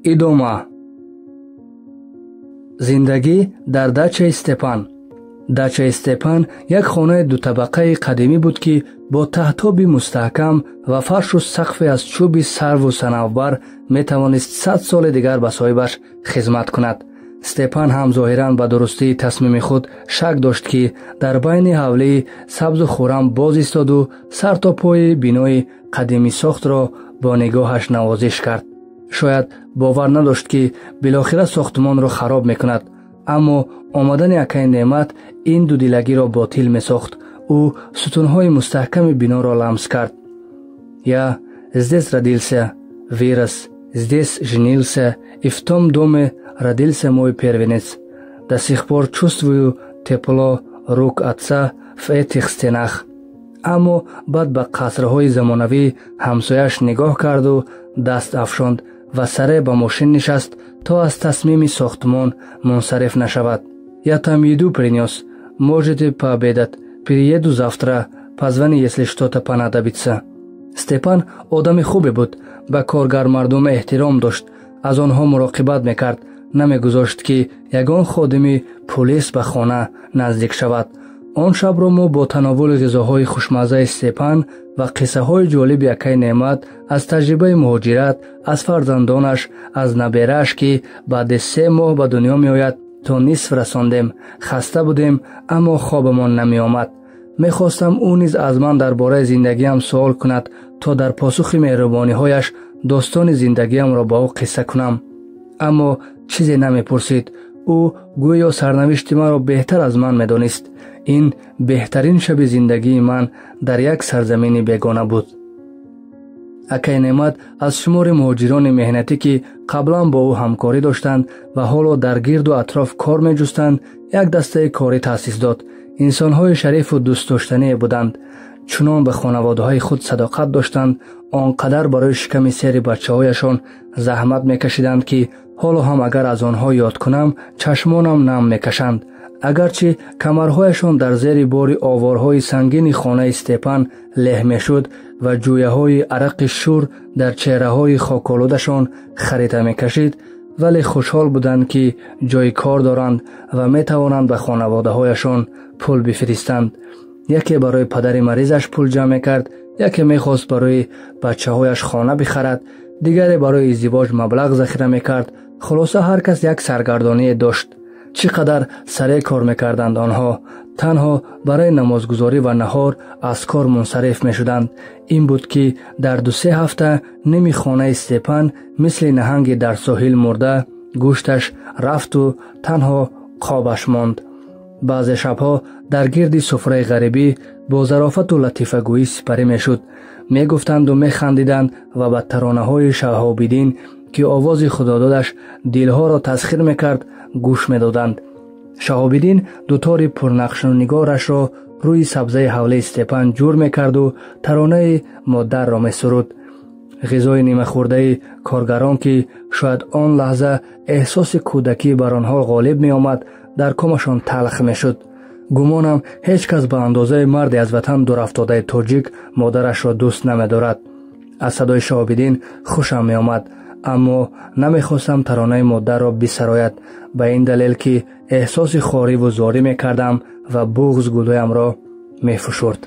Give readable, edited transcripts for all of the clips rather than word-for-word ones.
Идома. Зиндагӣ дар дачаи Степан. Дачаи Степан як хонаи дутабақаи қадимӣ буд, ки бо таҳтоби мустаҳкам ва фаршу сақфе аз чӯби сарву санавбар метавонист 100 соли дигар ба соҳибаш хизмат кунад. Степан ҳам зоҳиран ба дурустии тасмими худ шак дошт, ки дар байни ҳавлии сабзу хуррам боз истоду сар то пои бинои қадимисохтро бо нигоҳаш навозиш кард. Шояд бовар надошт, ки билохира сохтмонро хароб мекунад, аммо омадани акаи Неъмат ин дудилагиро ботил месохт. Ӯ сутунҳои мустаҳками биноро ламс кард. «Я здесь родился, вырос, здесь женился, и в том доме родился мой первенец. До сих пор чувствую тепло рук отца в этих стенах». Аммо баъд ба қасрҳои замонавии ҳамсояш нигоҳ карду даст афшонд ва саре ба мошин нишаст, то аз тасмими сохтмон мунсариф нашавад. «Я там еду принес, можете пообедать. Приеду завтра, позвони, если что-то понадобится». Степан одами хубе буд, ба коргармардум эҳтиром дошт, аз онҳо муроқибат мекард, намегузошт, ки ягон ходими пулис ба хона наздик шавад. Он шабро мо бо тановули ғизоҳои хушмаззаи Степан ва қиссаҳои ҷолиби акаи Неъмат аз таҷрибаи муҳоҷират, аз фарзандонаш, аз наберааш, ки баъди 3 моҳ ба дунё меояд, то нисф расондем. Хаста будем, аммо хобамон намеомад. Мехостам, ӯ низ аз ман дар бораи зиндагиам суол кунад, то дар посухи меҳрубониҳояш достони зиндагиамро ба ӯ қисса кунам. Аммо чизе намепурсид. Ӯ гӯё сарнавишти маро беҳтар аз ман медонист. Ин беҳтарин шаби зиндагии ман дар як сарзамини бегона буд. Акаи Неъмат аз шумори муҳоҷирони меҳнатӣ, ки қаблан бо ӯ ҳамкорӣ доштанд ва ҳоло дар гирду атроф кор меҷустанд, як дастаи корӣ таъсис дод. Инсонҳои шарифу дӯстдоштание буданд. Чунон ба хонаводаҳои худ садоқат доштанд, он қадар барои шиками сери бачаҳояшон заҳмат мекашиданд, ки ҳоло ҳам агар аз онҳо ёд кунам, чашмонам нам мекашанд. Агарчи камарҳояшон дар зери бори овораҳои сангини хонаи Степан леҳ мешуд ва ҷӯяҳои арақи шӯр дар чеҳраҳои хоколудашон харита мекашид, вале хушҳол буданд, ки ҷои кор доранд ва метавонанд ба хонаводаҳояшон пул бифиристанд. Яке барои падари маризаш пул ҷамъ мекард, яке мехост барои бачаҳояш хона бихарад, дигаре барои издивоҷ маблағ захира мекард. Хулоса, ҳар кас як саргардоние дошт. Чӣ қадар сареъ кор мекарданд онҳо. Танҳо барои намозгузорӣ ва наҳор аз кор мунсариф мешуданд. Ин буд, ки дар 2-3 ҳафта ними хонаи Степан мисли наҳанги дар соҳил мурда гӯшташ рафту танҳо қобаш монд. Баъзе шабҳо дар гирди суфраи ғарибӣ бо зарофату латифагӯӣ сипарӣ мешуд. Мегуфтанду механдиданд ва ба таронаҳои Шаҳобиддин, ки овози худододаш дилҳоро тасхир мекард, гӯш медоданд. Шаҳобиддин дутори пурнақшунигорашро рӯи сабзаи ҳавлии Степан ҷур мекарду таронаи модарро месуруд. Ғизои нимахӯрдаи коргарон, ки шояд он лаҳза эҳсоси кӯдакӣ бар онҳо ғолиб меомад, дар комашон талх мешуд. Гумонам, ҳеҷ кас ба андозаи марде аз ватан дурафтодаи тоҷик модарашро дӯст намедорад. Аз садои Шаҳобиддин хушам меомад, аммо намехостам таронаи модарро бисарояд, ба ин далел, ки эҳсоси хориву зорӣ мекардам ва буғз гулӯямро мефушурд.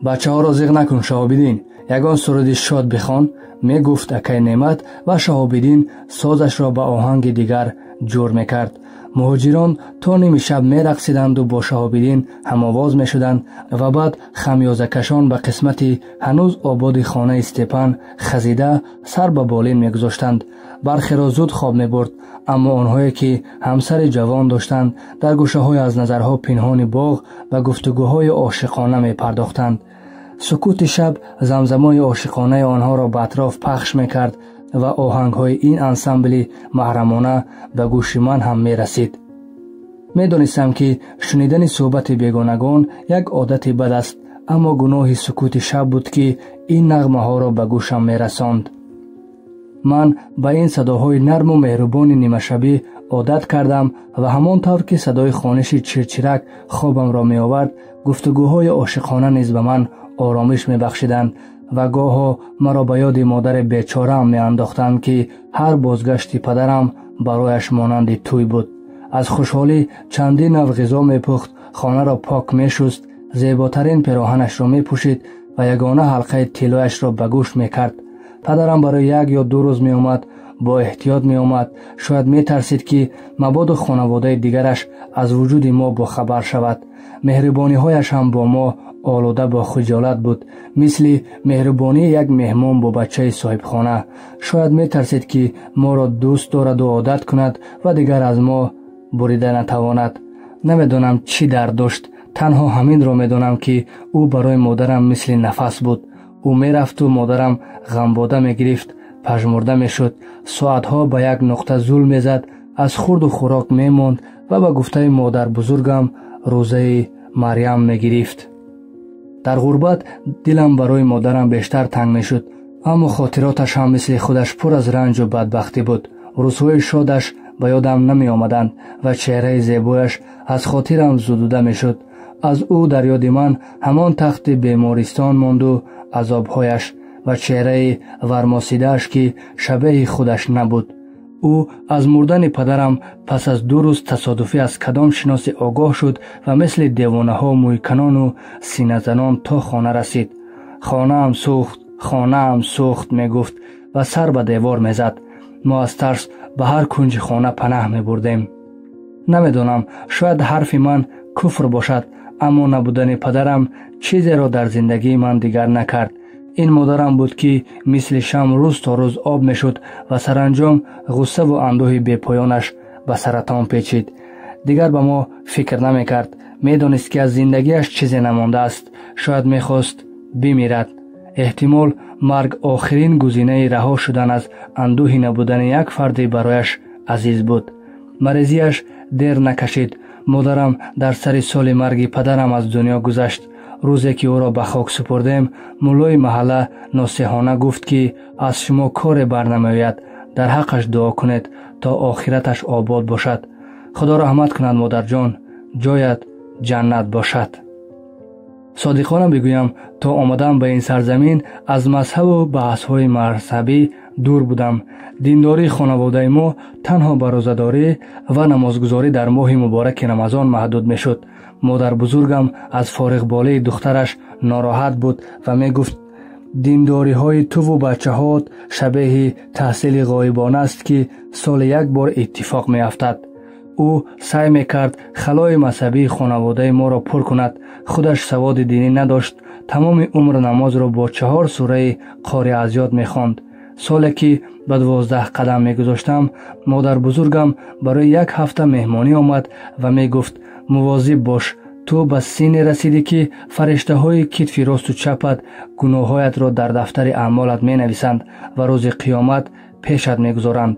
«Бачаҳоро зиғ накун, Шаҳобиддин, ягон суруди шод бихон», мегуфт акаи Неъмат ва Шаҳобиддин созашро ба оҳанги дигар ҷур мекард. Муҳоҷирон то ними шаб мерақсиданду бо Шаҳобиддин ҳамовоз мешуданд ва баъд хамёзакашон ба қисмати ҳанӯз ободи хонаи Степан хазида сар ба болин мегузоштанд. Бархеро зуд хоб мебурд, аммо онҳое, ки ҳамсари ҷавон доштанд, дар гӯшаҳои аз назарҳо пинҳони боғ ба гуфтугӯҳои ошиқона мепардохтанд. Сукути шаб замзамои ошиқонаи онҳоро ба атроф пахш мекард ва оҳангҳои ин ансамбли маҳрамона ба гӯши ман ҳам мерасид. Медонистам, ки шунидани суҳбати бегонагон як одати бад аст, аммо гуноҳи сукути шаб буд, ки ин нағмаҳоро ба гӯшам мерасонд. Ман ба ин садоҳои нарму меҳрубони нимашабӣ одат кардам ва ҳамон тавр, ки садои хониши чирчирак хобамро меовард, гуфтугӯҳои ошиқона низ ба ман оромиш мебахшиданд. Ва гоҳо маро ба ёди модари бечораам меандохтанд, ки ҳар бозгашти падарам барояш монанди тӯй буд. Аз хушҳолӣ чандин нав ғизо мепухт, хонаро пок мешуст, зеботарин пероҳанашро мепӯшид ва ягона ҳалқаи тиллояшро ба гӯш мекард. Падарам барои як ё ду рӯз меомад, бо эҳтиёт меомад. Шояд метарсид, ки мабодо хонаводаи дигараш аз вуҷуди мо бохабар шавад. Меҳрубониҳояш ҳам бо мо олуда бо хиҷолат буд, мисли меҳрубонии як меҳмон бо бачаи соҳибхона. Шояд метарсид, ки моро дӯст дораду одат кунад ва дигар аз мо бурида натавонад. Намедонам, чӣ дард дошт. Танҳо ҳаминро медонам, ки ӯ барои модарам мисли нафас буд. Ӯ мерафту модарам ғамбода мегирифт, пажмурда мешуд, соатҳо ба як нуқта зул мезад, аз хурду хӯрок мемонд ва ба гуфтаи модарбузургам рӯзаи Марьям мегирифт. Дар ғурбат дилам барои модарам бештар танг мешуд, аммо хотироташ ҳам мисли худаш пур аз ранҷу бадбахтӣ буд. Рӯзҳои шодаш ба ёдам намеомаданд ва чеҳраи зебояш аз хотирам зудуда мешуд. Аз ӯ дар ёди ман ҳамон тахти бемористон монду азобҳояш ва чеҳраи вармосидааш, ки шабеҳи худаш набуд. Ӯ аз мурдани падарам пас аз 2 рӯз тасодуфӣ аз кадом шиносе огоҳ шуд ва мисли девонаҳо мӯйканону синазанон то хона расид. Хонаам сӯхт, хонаам сӯхт, мегуфт ва сар ба девор мезад. Мо аз тарс ба ҳар кунҷи хона панаҳ мебурдем. Намедонам, шояд ҳарфи ман куфр бошад, аммо набудани падарам чизеро дар зиндагии ман дигар накард. Ин модарам буд, ки мисли шам рӯз то рӯз об мешуд ва саранҷом ғуссаву андӯҳи бепоёнаш ба саратон печид. Дигар ба мо фикр намекард. Медонист, ки аз зиндагиаш чизе намондааст. Шояд мехост бимирад. Эҳтимол марг охирин гузинаи раҳо шудан аз андӯҳи набудани як фарди барояш азиз буд. Марезиаш дер накашид. Модарам дар сари соли марги падарам аз дунё гузашт. Рӯзе ки ӯро ба хок супурдем, муллои маҳалла носеҳона гуфт, ки аз шумо коре барнамеояд, дар ҳаққаш дуо кунед, то охираташ обод бошад. Худо раҳмат кунад, модарҷон, ҷоят ҷаннат бошад. Содиқона бигӯям, то омадан ба ин сарзамин аз мазҳабу баҳсҳои мазҳабӣ дур будам. Диндории хонаводаи мо танҳо ба рӯзадорӣ ва намозгузорӣ дар моҳи мубораки Рамазон маҳдуд мешуд. Модарбузургам аз фориғболии духтараш нороҳат буд ва мегуфт: диндориҳои туву бачаҳоат шабеҳи таҳсили ғоибона аст, ки соли як бор иттифоқ меафтад. Ӯ саъй мекард халои мазҳабии хонаводаи моро пур кунад. Худаш саводи динӣ надошт. Тамоми умр намозро бо 4 сураи қори аз ёд мехонд. Соле ки ба 12 қадам мегузоштам, модарбузургам барои як ҳафта меҳмонӣ омад ва мегуфт: мувозиб бош, ту ба синне расидӣ, ки фариштаҳои китфи росту чапат гуноҳҳоятро дар дафтари аъмолат менависанд ва рӯзи қиёмат пешат мегузоранд.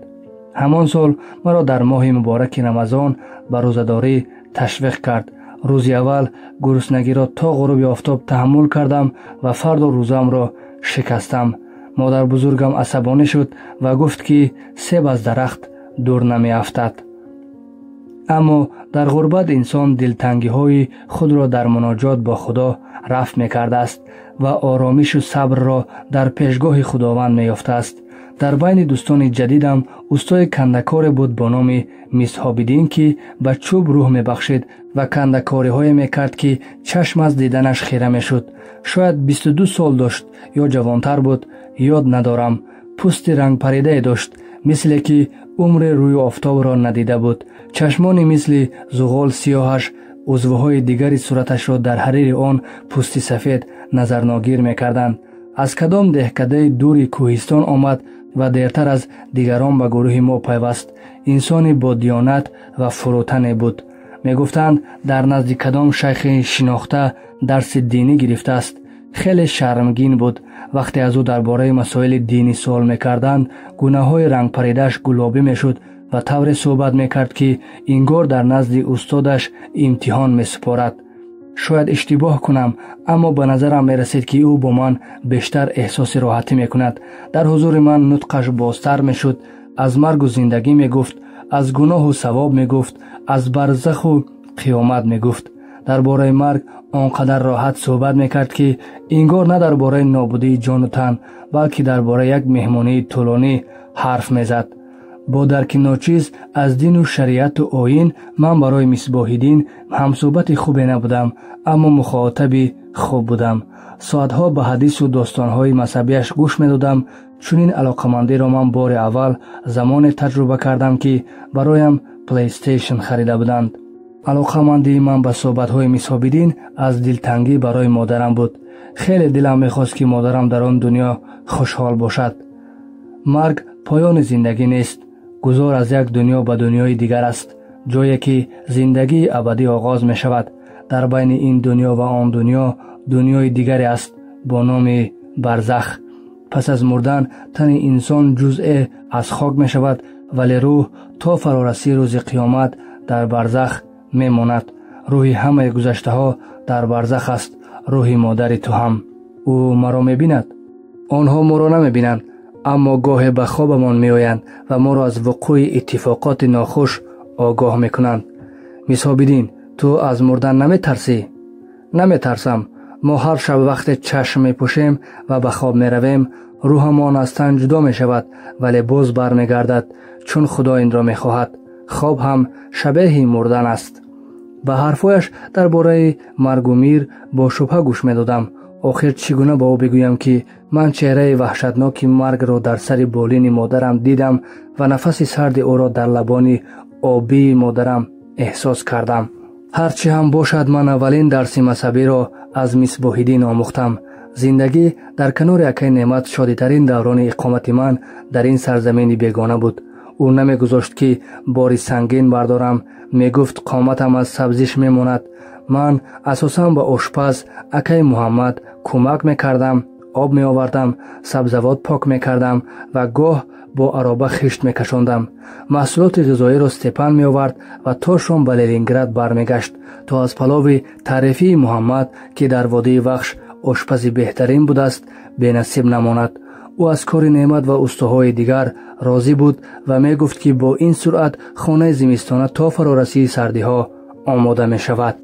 Ҳамон сол маро дар моҳи мубораки Рамазон ба рӯзадорӣ ташвиқ кард. Рӯзи аввал гуруснагиро то ғуруби офтоб таҳаммул кардам ва фардо рӯзаамро шикастам. Модарбузургам асабонӣ шуд ва гуфт, ки себ аз дарахт дур намеафтад. Аммо дар ғурбат инсон дилтангиҳои худро дар муноҷот бо Худо рафъ мекардааст ва оромишу сабрро дар пешгоҳи Худованд меёфтааст. Дар байни дӯстони ҷадидам устои кандакоре буд бо номи Мисҳобиддин, ки ба чӯб рӯҳ мебахшид ва кандакориҳое мекард, ки чашм аз диданаш хира мешуд. Шояд 22 сол дошт ё ҷавонтар буд, ёд надорам. Пӯсти рангпаридае дошт, мисле ки умри рӯи офтобро надида буд. Чашмони мисли зуғол сиёҳаш узвҳои дигари сураташро дар ҳарири он пӯсти сафед назарногир мекарданд. Аз кадом деҳкадаи дури кӯҳистон омад ва дертар аз дигарон ба гурӯҳи мо пайваст. Инсони бодиёнат ва фурӯтане буд. Мегуфтанд, дар назди кадом шайхи шинохта дарси динӣ гирифтааст. Хеле шармгин буд. Вақте аз ӯ дар бораи масоили динӣ суол мекарданд, гунаҳои рангпаридааш гулобӣ мешуд ва тавре суҳбат мекард, ки ингор дар назди устодаш имтиҳон месупорад. Шояд иштибоҳ кунам, аммо ба назарам мерасид, ки ӯ бо ман бештар эҳсоси роҳатӣ мекунад. Дар ҳузури ман нутқаш бозтар мешуд, аз маргу зиндагӣ мегуфт, аз гуноҳу савоб мегуфт, аз барзаху қиёмат мегуфт. Дар бораи марг он қадар роҳат суҳбат мекард, ки ингор на дар бораи нобудии ҷону тан, балки дар бораи як меҳмонии тӯлонӣ ҳарф мезад. Бо дарки ночиз аз дину шариату оин ман барои Мисбоҳиддин ҳамсӯҳбати хубе набудам, аммо мухотаби хуб будам. Соатҳо ба ҳадису достонҳои мазҳабиаш гӯш медодам. Чунин алоқамандиро ман бори аввал замоне таҷруба кардам, ки бароям PlayStation харида буданд. Алоқамандии ман ба суҳбатҳои Мисбоҳиддин аз дилтангӣ барои модарам буд. Хеле дилам мехост, ки модарам дар он дунё хушҳол бошад. Марг поёни зиндагӣ нест, гузор аз як дунё ба дунёи дигар аст, ҷое ки зиндагии абадӣ оғоз мешавад. Дар байни ин дунё ва он дунё дунёи дигаре аст бо номи барзах. Пас аз мурдан тани инсон ҷузъе аз хок мешавад, вале рӯҳ то фарорасии рӯзи қиёмат дар барзах мемонад. Рӯҳи ҳамаи гузаштаҳо дар барзах аст, рӯҳи модари ту ҳам. Ӯ маро мебинад? Онҳо моро намебинанд, аммо гоҳе ба хобамон меоянд ва моро аз вуқӯи иттифоқоти нохуш огоҳ мекунанд. Мисбоҳиддин, ту аз мурдан наметарсӣ? Наметарсам. Мо ҳар шаб вақте чашм мепӯшем ва ба хоб меравем, рӯҳамон аз тан ҷудо мешавад, вале боз бармегардад, чун Худо инро мехоҳад. Хоб ҳам шабеҳи мурдан аст. Ба ҳарфҳояш дар бораи маргу мир бо шубҳа гӯш медодам. Охир чӣ гуна ба ӯ бигӯям, ки ман чеҳраи ваҳшатноки маргро дар сари болини модарам дидам ва нафаси сарди ӯро дар лабони обии модарам эҳсос кардам. Ҳарчи ҳам бошад, ман аввалин дарси мазҳабиро аз Мисбоҳиддин омӯхтам. Зиндагӣ дар канори акаи Неъмат шодитарин даврони иқомати ман дар ин сарзамини бегона буд. Ӯ намегузошт, ки бори сангин бардорам. Мегуфт, қоматам аз сабзиш мемонад. Ман асосан ба ошпаз акаи Муҳаммад кӯмак мекардам, об меовардам, сабзавот пок мекардам ва гоҳ бо ароба хишт мекашондам. Маҳсулоти ғизоиро Степан меовард ва то шом ба Ленинград бармегашт, то аз палови таърифии Муҳаммад, ки дар водии Вахш ошпази беҳтарин будааст, бенасиб намонад. Ӯ аз кори Неъмат ва устоҳои дигар розӣ буд ва мегуфт, ки бо ин суръат хонаи зимистона то фарорасии сардиҳо омода мешавад.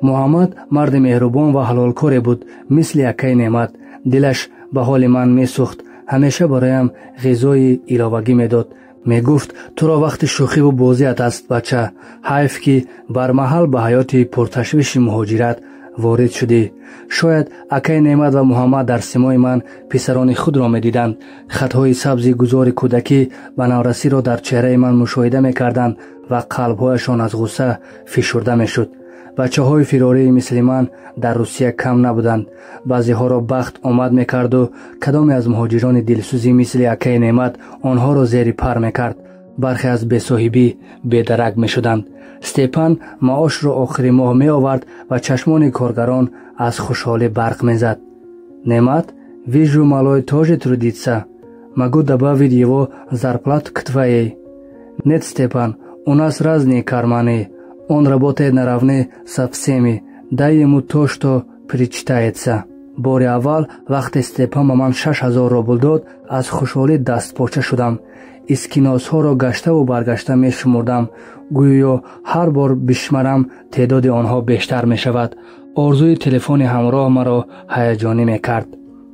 Муҳаммад марди меҳрубон ва ҳалолкоре буд, мисли акаи Неъмат. Дилаш ба ҳоли ман месӯхт, ҳамеша бароям ғизои иловагӣ медод. Мегуфт, туро вақти шӯхиву бозият аст, бача. Ҳайф, ки бармаҳал ба ҳаёти пурташвиши муҳоҷират ворид шудӣ. Шояд акаи Неъмат ва Муҳаммад дар симои ман писарони худро медиданд. Хатҳои сабзи гузори кӯдакӣ ба наврасиро дар чеҳраи ман мушоҳида мекарданд ва қалбҳояшон аз ғусса фишурда мешуд. Бачаҳои фирории мисли ман дар Русия кам набуданд. Баъзеҳоро бахт омад мекарду кадоме аз муҳоҷирони дилсӯзӣ мисли акаи Неъмат онҳоро зери пар мекард. Бархе аз бесоҳибӣ бедарак мешуданд. Степан маошро охири моҳ меовард ва чашмони коргарон аз хушҳолӣ барқ мезад. Неъмат, вижу, малой тоже трудится. Могу добавить его зарплату к твоей. Нет, Степан, у нас разные карманы. Он работает наравне со всеми. Дай ему то, что причитается. Бори аввал вақте Степан ба ман 6000 рубл дод, аз хушҳолӣ дастпоча шудам. Искиносҳоро гаштаву баргашта мешумурдам. Гӯё ҳар бор бишмарам, теъдоди онҳо бештар мешавад. Орзуи телефони ҳамроҳ маро ҳаяҷонӣ мекард.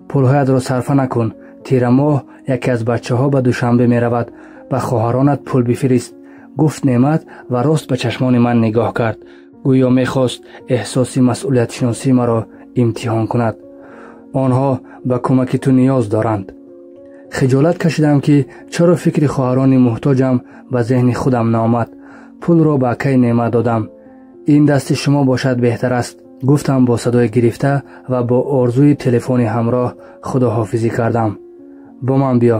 Пулҳоятро сарфа накун. Тирамоҳ яке аз бачаҳо ба Душанбе меравад. Ба хоҳаронат пул бифирист, гуфт Неъмат ва рост ба чашмони ман нигоҳ кард. Гӯё мехост эҳсоси масъулиятшиносии маро имтиҳон кунад. Онҳо ба кӯмаки ту ниёз доранд. Хиҷолат кашидам, ки чаро фикри хоҳарони муҳтоҷам ба зеҳни худам наомад. Пулро ба акаи Неъмат додам. Ин дасти шумо бошад беҳтар аст, гуфтам бо садои гирифта ва бо орзуи телефони ҳамроҳ худоҳофизӣ кардам. Бо ман биё.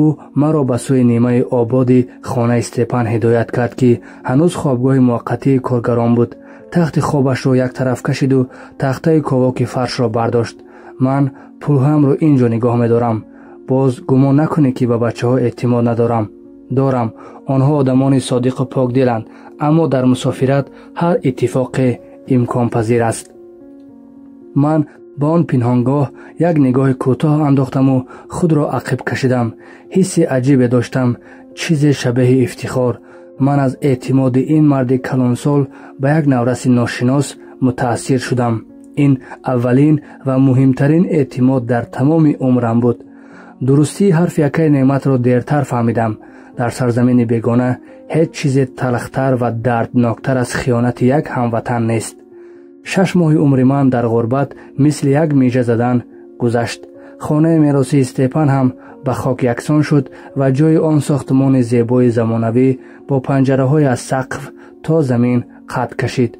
Ӯ маро ба сӯи нимаи ободи хонаи Степан ҳидоят кард, ки ҳанӯз хобгоҳи муваққатии коргарон буд. Тахти хобашро як тараф кашиду тахтаи ковоки фаршро бардошт. Ман пулҳоямро ин ҷо нигоҳ медорам. Боз гумон накунӣ, ки ба бачаҳо эътимод надорам. Дорам. Онҳо одамони содиқу покдиланд, аммо дар мусофират ҳар иттифоқе имконпазир аст. Ман ба он пинҳонгоҳ як нигоҳи кӯтоҳ андохтаму худро ақиб кашидам. Ҳисси аҷибе доштам, чизе шабеҳи ифтихор. Ман аз эътимоди ин марди калонсол ба як навраси ношинос мутаассир шудам. Ин аввалин ва муҳимтарин эътимод дар тамоми умрам буд. Дурустии ҳарфи акай Неъматро дертар фаҳмидам. Дар сарзамини бегона ҳеҷ чизе талхтар ва дардноктар аз хиёнати як ҳамватан нест. 6 моҳи умри ман дар ғурбат мисли як мижа задан гузашт. Хонаи меросии Степан ҳам ба хок яксон шуд ва ҷои он сохтмони зебои замонавӣ бо панҷараҳои аз сақф то замин қад кашид.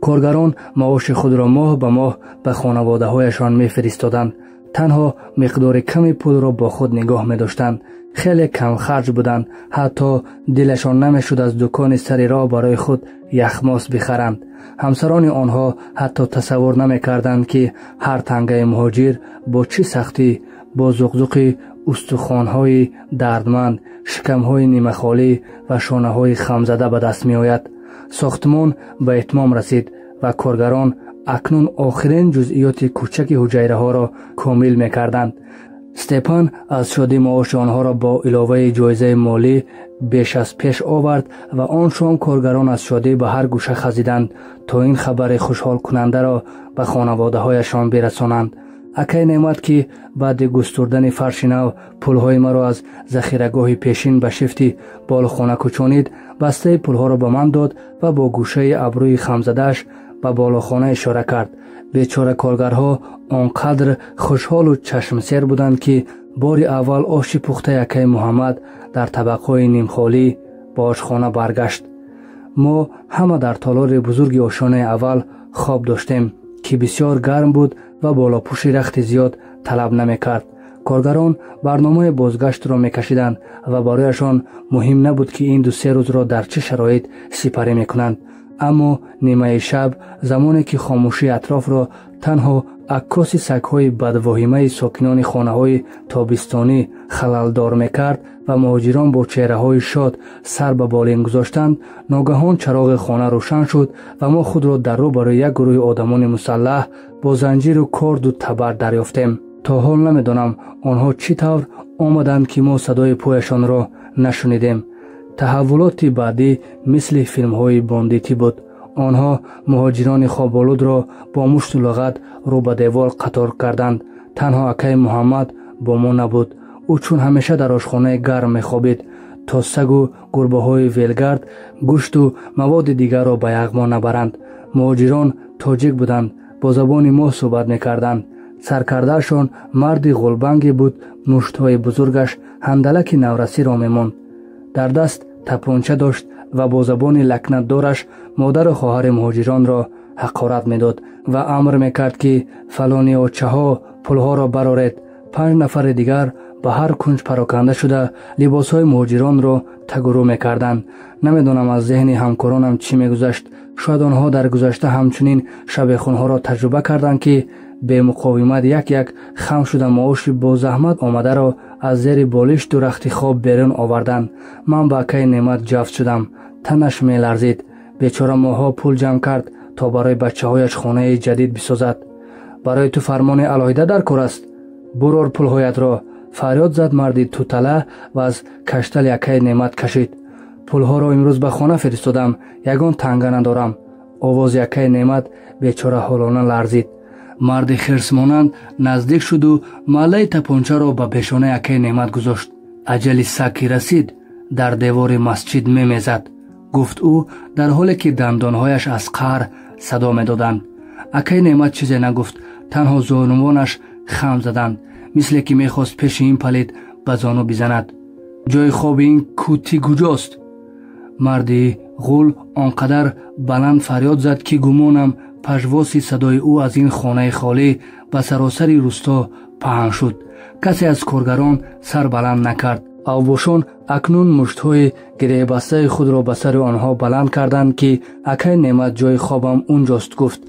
Коргарон маоши худро моҳ ба моҳ ба хонаводаҳояшон мефиристоданд. Танҳо миқдори ками пулро бо худ нигоҳ медоштанд. Хеле камхарҷ буданд, ҳатто дилашон намешуд аз дукони сари роҳ барои худ яхмос бихаранд. Ҳамсарони онҳо ҳатто тасаввур намекарданд, ки ҳар тангаи муҳоҷир бо чӣ сахтӣ, бо зуқзуқи устухонҳои дардманд, шикамҳои нимахолӣ ва шонаҳои хамзада ба даст меояд. Сохтмон ба итмом расид ва коргарон акнун охирин ҷузъиёти кӯчаки ҳуҷайраҳоро комил мекарданд. Степан аз шодӣ маоши онҳоро бо иловаи ҷоизаи молӣ беш аз пеш овард ва он шом коргарон аз шодӣ ба ҳар гӯша хазиданд, то ин хабари хушҳолкунандаро ба хонаводаҳояшон бирасонанд. Акай Неъмат, ки баъди густурдани фарши нав пулҳои маро аз захирагоҳи пешин ба шифти болохона кӯчонид, бастаи пулҳоро ба ман дод ва бо гӯшаи абрӯи хамзадааш ба болохона ишора кард. Бечора коргарҳо он қадр хушҳолу чашмсер буданд, ки бори аввал оши пухтаи акаи Муҳаммад дар табақҳои нимхолӣ ба ошхона баргашт. Мо ҳама дар толори бузурги ошонаи аввал хоб доштем, ки бисёр гарм буд ва болопӯши рахти зиёд талаб намекард. Коргарон барномаи бозгаштро мекашиданд ва барояшон муҳим набуд, ки ин ду-се рӯзро дар чӣ шароит сипарӣ мекунанд. Аммо нимаи шаб, замоне ки хомӯшии атрофро танҳо аккоси сагҳои бадвоҳимаи сокинони хонаҳои тобистонӣ халалдор мекард ва муҳоҷирон бо чеҳраҳои шод сар ба болин гузоштанд, ногаҳон чароғи хона рӯшан шуд ва мо худро дар рӯ барои як гурӯҳи одамони мусаллаҳ бо занҷиру корду табар дарёфтем. То ҳол намедонам онҳо чӣ тавр омаданд, ки мо садои пояшонро нашунидем. Таҳаввулоти баъдӣ мисли филмҳои бондитӣ буд. Онҳо муҳоҷирони хоболудро бо мушту луғат рӯ ба девор қатор карданд. Танҳо акаи Муҳаммад бо мо набуд. Ӯ чун ҳамеша дар ошхонаи гарм мехобид, то сагу гурбаҳои велгард гӯшту маводи дигарро ба яғмо набаранд. Муҳоҷирон тоҷик буданд, бо забони мо суҳбат мекарданд. Саркардаашон марди ғулбанге буд, муштҳои бузургаш ҳандалаки наврасиро мемонд. Дар даст тапонча дошт ва бо забони лакнатдораш модару хоҳари муҳоҷиронро ҳақорат медод ва амр мекард, ки фалони очаҳо пулҳоро бароред. 5 нафари дигар ба ҳар кунҷ пароканда шуда либосҳои муҳоҷиронро тагурӯ мекарданд. Намедонам аз зеҳни ҳамкоронам чӣ мегузашт. Шояд онҳо дар гузашта ҳамчунин шабехунҳоро таҷриба карданд, ки бемуқовимат як-як хам шуда маоши бо заҳмат омадаро аз зери болишту рахти хоб берун оварданд. Ман ба акаи Неъмат ҷафт шудам. Танаш меларзид. Бечора моҳҳо пул ҷамъ кард, то барои бачаҳояш хонаи ҷадид бисозад. Барои ту фармони алоҳида дар кор аст? Бурор пулҳоятро! Фарёд зад марди тутала ва аз каштали акаи Неъмат кашид. Пулҳоро имрӯз ба хона фиристодам, ягон танга надорам. Овози акаи Неъмат бечора ҳолона ларзид. Марди хирсмонанд наздик шуду маълаи тапончаро ба пешонаи акаи Неъмат гузошт. Аҷали саг ки расид, дар девори масҷид мемезад, гуфт ӯ дар ҳоле ки дандонҳояш аз қаҳр садо медоданд. Акаи Неъмат чизе нагуфт, танҳо зонувонаш хам заданд, мисле ки мехост пеши ин палид ба зону бизанад. Ҷои хоби ин кӯтӣ куҷост? Марди ғул он қадар баланд фарёд зад, ки гумонам пажвоси садои ӯ аз ин хонаи холӣ ба саросари рӯсто паҳн шуд. Касе аз коргарон сар баланд накард. Авбошон акнун муштҳои гиреҳбастаи худро ба сари онҳо баланд карданд, ки акаи Неъмат ҷои хобам унҷост гуфт.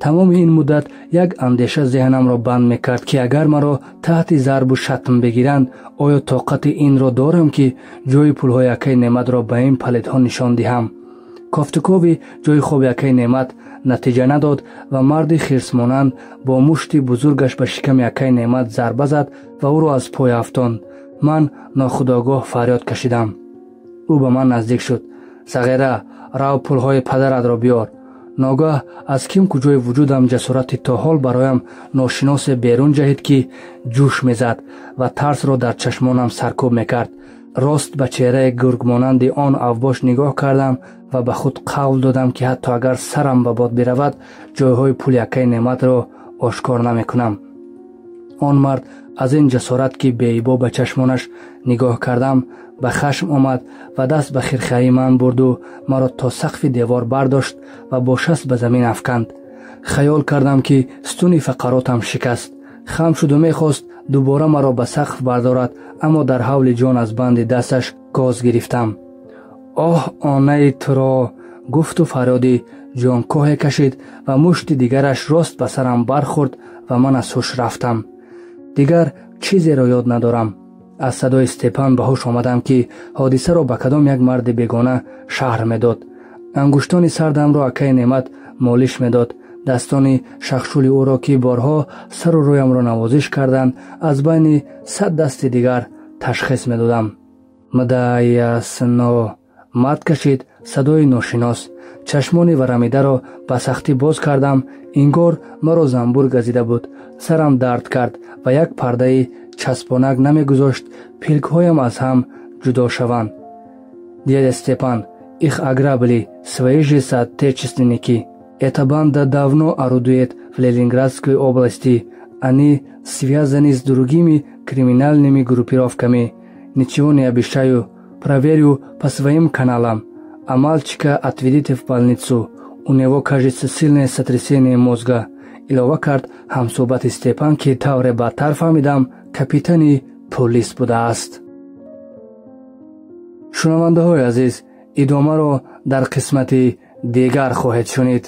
Тамоми ин муддат як андеша зеҳнамро банд мекард, ки агар маро таҳти зарбу шатм бигиранд, оё тоқати инро дорам, ки ҷои пулҳои акаи Неъматро ба ин палидҳо нишон диҳам? Кофтукови ҷои хоби акаи Неъмат натиҷа надод ва марди хирсмонанд бо мушти бузургаш ба шиками акаи Неъмат зарба зад ва ӯро аз пой афтонд. Ман нохудогоҳ фарёд кашидам. Ӯ ба ман наздик шуд. Сағира, рав пулҳои падаратро биёр. Ногаҳ аз ким куҷои вуҷудам ҷасорати то ҳол бароям ношиносе берун ҷаҳид, ки ҷӯш мезад ва тарсро дар чашмонам саркӯб мекард. Рост ба чеҳраи гургмонанди он авбош нигоҳ кардам ва ба худ қавл додам, ки ҳатто агар сарам ба бод биравад, ҷойҳои пули акаи Неъматро ошкор намекунам. Он мард аз ин ҷасорат, ки беибо ба чашмонаш нигоҳ кардам, ба хашм омад ва даст ба хирхаи ман бурду маро то сақфи девор бардошт ва бо шаст ба замин афканд. Хаёл кардам, ки сутуни фақаротам шикаст. Хам шуду мехост дубора маро ба сақф бардорад, аммо дар ҳавли ҷон аз банди дасташ гоз гирифтам. Оҳ, онаи туро, гуфту фарёди ҷонкоҳе кашид ва мушти дигараш рост ба сарам бархӯрд ва ман аз ҳуш рафтам. Дигар чизеро ёд надорам. Аз садои Степан ба ҳуш омадам, ки ҳодисаро ба кадом як марди бегона шаҳр медод. Ангуштони сардамро акаи Неъмат молиш медод. Дастони шахшули ӯро, ки борҳо сару рӯямро навозиш карданд, аз байни 100 дасти дигар ташхис медодам. Мдаясно, мард кашид садои ношинос. Чашмони варамидаро ба сахтӣ боз кардам, ингор маро занбур газида буд. Сарам дард кард ва як пардаи часпонак намегузошт пилкҳоям аз ҳам ҷудо шаванд. Дядя Степан, их ограбили свои же соотечественники. Эта банда давно орудует в Ленинградской области. Они связаны с другими криминальными группировками. Ничего не обещаю, проверю по своим каналам. А мальчика отведите в больницу. У него, кажется, сильное сотрясение мозга. Илова кард ҳамсӯҳбати Степан, ки тавре баъдтар фаҳмидам, капитани полис будааст. Шунавандаҳои азиз, идомаро дар қисмати дигар хоҳед шунид.